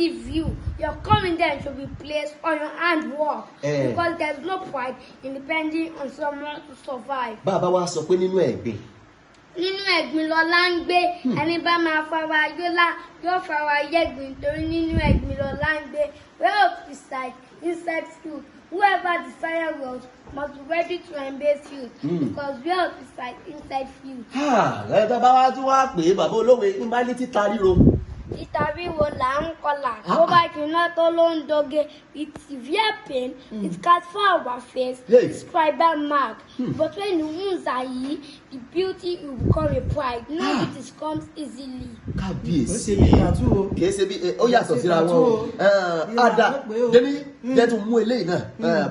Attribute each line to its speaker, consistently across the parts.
Speaker 1: deceive you. Your confidence should be placed on your handwork
Speaker 2: Eh.
Speaker 1: because there's no pride in depending on someone to survive.
Speaker 2: Bàbá wa sọ pé nínú ẹ̀gbin.
Speaker 1: Nínú ẹ̀gbin lọlá ń gbé. Ẹni bá máa fara yólá yóò fara yẹ̀gbin, torí nínú ẹ̀gbin lọlá ń gbé. Wealth reside inside filth. Whoever desire wealth must be ready to embrace filth because wealth reside inside filth.
Speaker 2: Ẹ tó bá wá tún wá pé bàbá olówe ń bá ní títa ríro.
Speaker 1: Títa ríro là ń kọlà, bó bá jiná tó ló ń doge. With severe pain, it cuts for our face.
Speaker 2: Hey.
Speaker 1: It's tribal mark, but when the wounds are healed, the beauty will become a pride. No beauty comes easily.
Speaker 3: Ó
Speaker 2: Kábíyèsí.
Speaker 3: ṣe bí tattoo o.
Speaker 2: Kìí ṣe bí ó yàtọ̀ síra wọn o.
Speaker 3: Ìlà
Speaker 2: Àdà
Speaker 3: ló pé o.
Speaker 2: Délé jẹ́ tún mú eléyìí náà.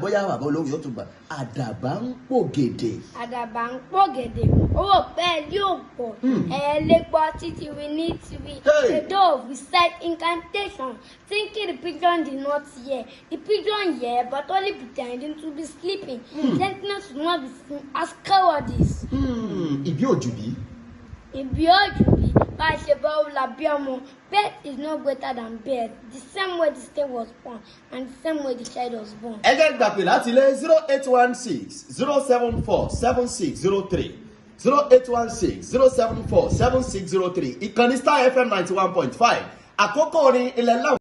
Speaker 2: Bóyá bàbá olówe yóò tún gbà. Àdàbà ń pò gèdè.
Speaker 1: Àdàbà ń pọ̀ gẹ̀dẹ̀, owó pẹ́ẹ́lí yóò pọ̀ ẹ̀ lè gbọ́ títí rí ní tìrí.
Speaker 2: Hey.
Speaker 1: The dove recite incantation, thinking the pigeon did not hear. The pigeon hear, but only pretending to be sleeping. Gentleness should not be seen as cowardice.
Speaker 2: Ìbí òjùbí.
Speaker 1: Ìbí òjùbí, bá a ṣe bọ́ la bí ọmọ. Birth is no greater than birth. The same way the state was born and the same way the child was born.
Speaker 2: Ẹ jẹ́ gbàpè láti ilé: 08160747603, 08160747603. Ìkànnì Star FM 91.5, àkókò orin ilẹ̀ láwọn.